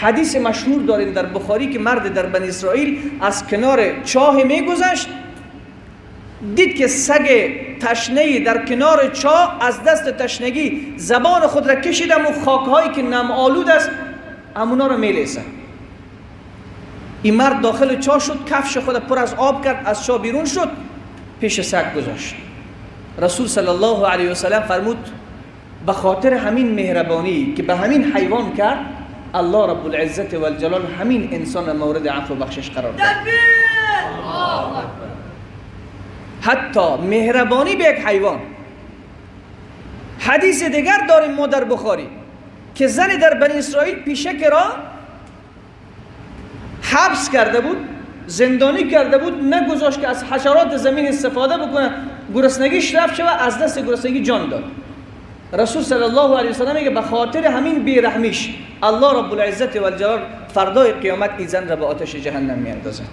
حدیث مشهور داریم در بخاری که مرد در بنی اسرائیل از کنار چاه میگذشت، دید که سگ تشنه‌ای در کنار چاه از دست تشنگی زبان خود را کشید و خاکهایی که نم آلود است همونا را میلیسه. این مرد داخل چاه شد، کفش خود پر از آب کرد، از چاه بیرون شد، پیش سگ گذاشت. رسول صلی الله علیه و سلم فرمود به خاطر همین مهربانی که به همین حیوان کرد، الله رب العزت و الجلال همین انسان را مورد عفو و بخشش قرار داد. حتی مهربانی به یک حیوان. حدیث دیگر داریم ما در بخاری که زن در بنی اسرائیل پیشک را حبس کرده بود، زندانی کرده بود، نگذاشت که از حشرات زمین استفاده بکنه، گرسنگیش رفت شد و از دست گرسنگی جان داد. رسول صلی الله علیه و سلم میگه به خاطر همین بیرحمیش الله رب العزت و الجلال فردای قیامت این زن را به آتش جهنم میاندازد.